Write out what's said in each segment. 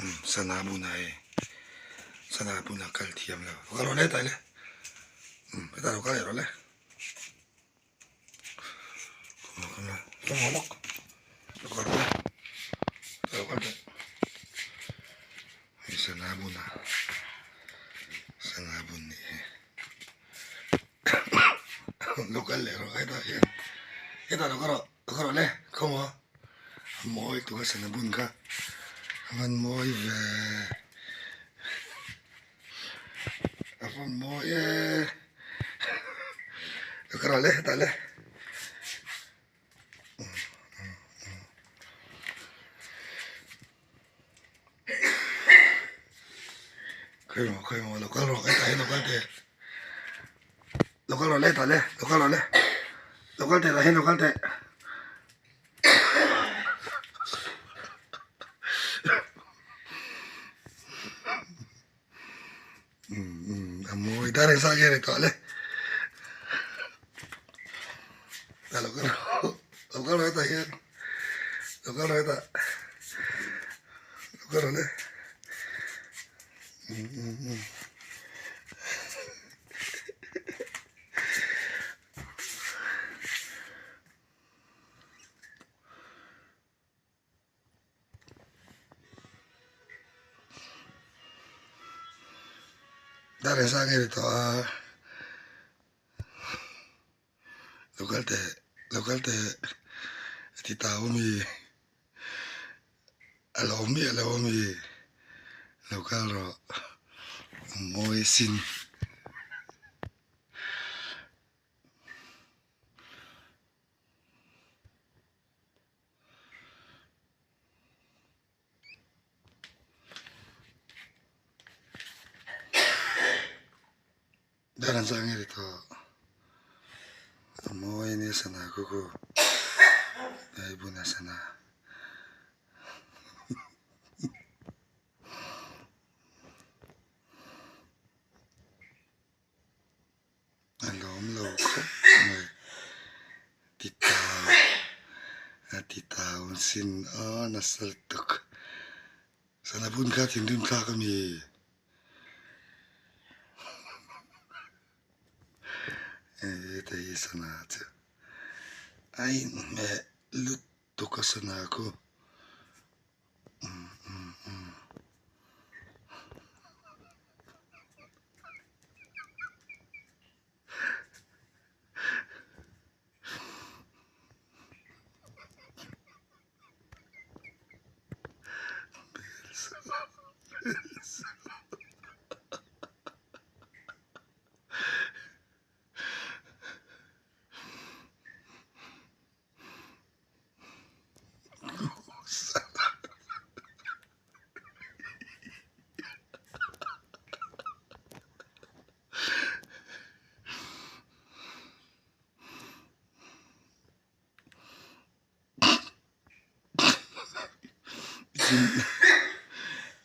Sana bun a hei sana bun a kal thiam lo ka rawn let le hetah lo kal leh rawh le ka haw lawk lo kal rawh le hetah lo kal teh hei sana bun a sana bun nih hi lo kal leh rawh hetah hian hetah lo kal rawh lo kal rawh le khaw maw. A mawi tuk a sana bun kha a van mawi ve a van mawi e ka rawh le hetah le khawi maw khawi maw lo kal rawh hetah hian lo kal teh lo kal rawh le hetah le lo kal rawh le lo kal teh tah hian lo kal teh. A mawi dar engzah nge ni tawh le lo kal rawh lo kal rawh hetah hian lo kal rawh hetah lo kal rawh le Dar engzah nge ni tawh a lo kal teh lo kal teh a ti tau ami a lo awm miah lo ami lo kal rawh a mawi sin. Dar an zah nge ni tawh a mawi a nia sana khu khu hei buna sana. A lawm lo khawp mai ti tau a ti tau an sin a nasa lutuk sana bun kha thinrim thlak a mi heta hi sana chu a inhmeh lutuk a sana khu.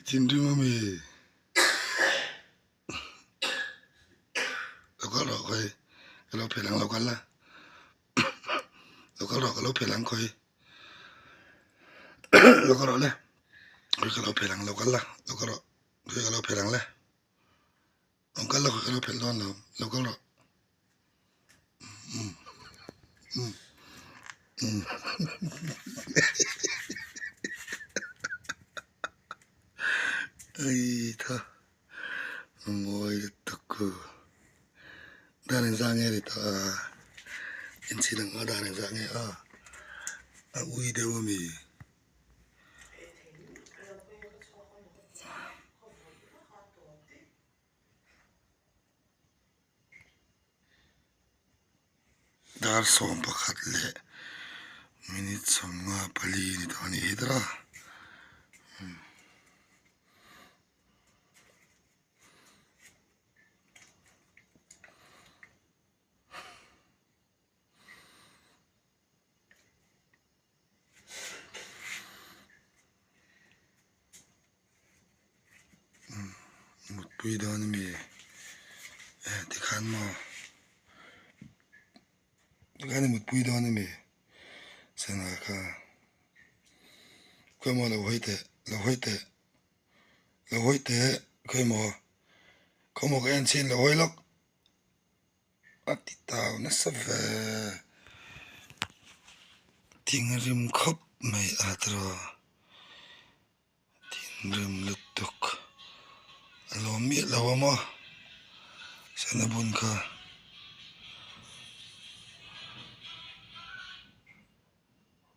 Thinrim a mi lo kal rawh khawi ka lo phelh ang lo kal la. Lo kal rawh ka lo phelh ang khawi lo kal rawh le khawi ka lo phelh ang lo kal la lo kal rawh khawi ka lo phelh ang le lo kal la khawi ka lo phelh dawn lo lo kal rawh um um ei tha mawi lutuk ku. Dan engzah nge ni tawh a inchhin ang a dan engzah nge a a ui deuh a mi. Dar 11 leh minute 54 ni tawh a ni hi tawh a. Mutpui dawn a mi eh tikhan maw tikhan i mutpui dawn a mi sana kha khawimaw lo hawi teh lo hawi teh. Lo hawi teh khawi maw khaw maw ka en chhin lo hawi lawk a ti tau nasa ve thinrim khawp mai a tiraw thinrim lutuk a lawm miah lo a maw sana bun kha.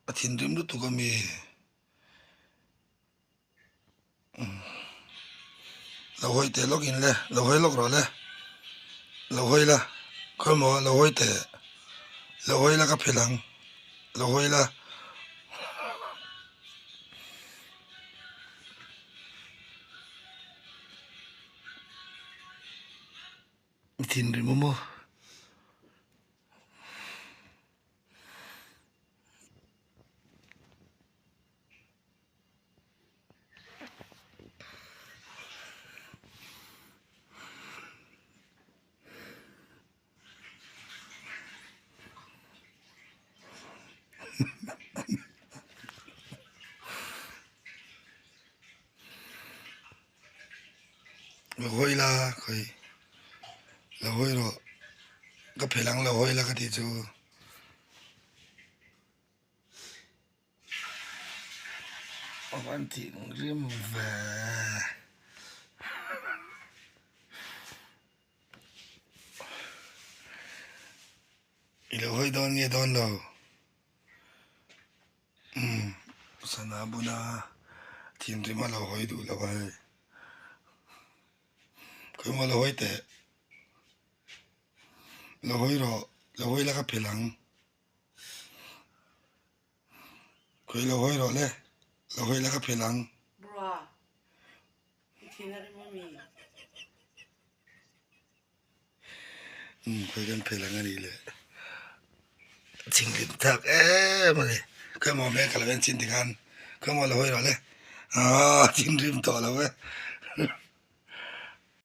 A thinrim lutuk a mi. Lo hawi teh lawk in le lo hawi lawk rawh le lo hawi la khawi maw lo hawi teh lo hawi la ka phel ang lo hawi la. I thinrim a maw. Lo hawi la khawi lo hawi rawh ka phelh ang lo hawi la ka tih chu. A van thinrim ve. I lo hawi dawn nge dawn lo. Umm sana bula thinrim a lo hawi duh lo a hei. Khawimaw lo hawi teh. Lo hawi rawh lo hawi la ka phelh ang. Khawi lo hawi rawh le, lo hawi la ka phelh ang. Bra, i thin a rim ami? Umm khawi kan phelh ang a nih le. Chinglim thak em a ni. Khawi maw hmel ka lo en chin tikhan khawi maw lo hawi rawh le. Aaa thinrim tawh lo e.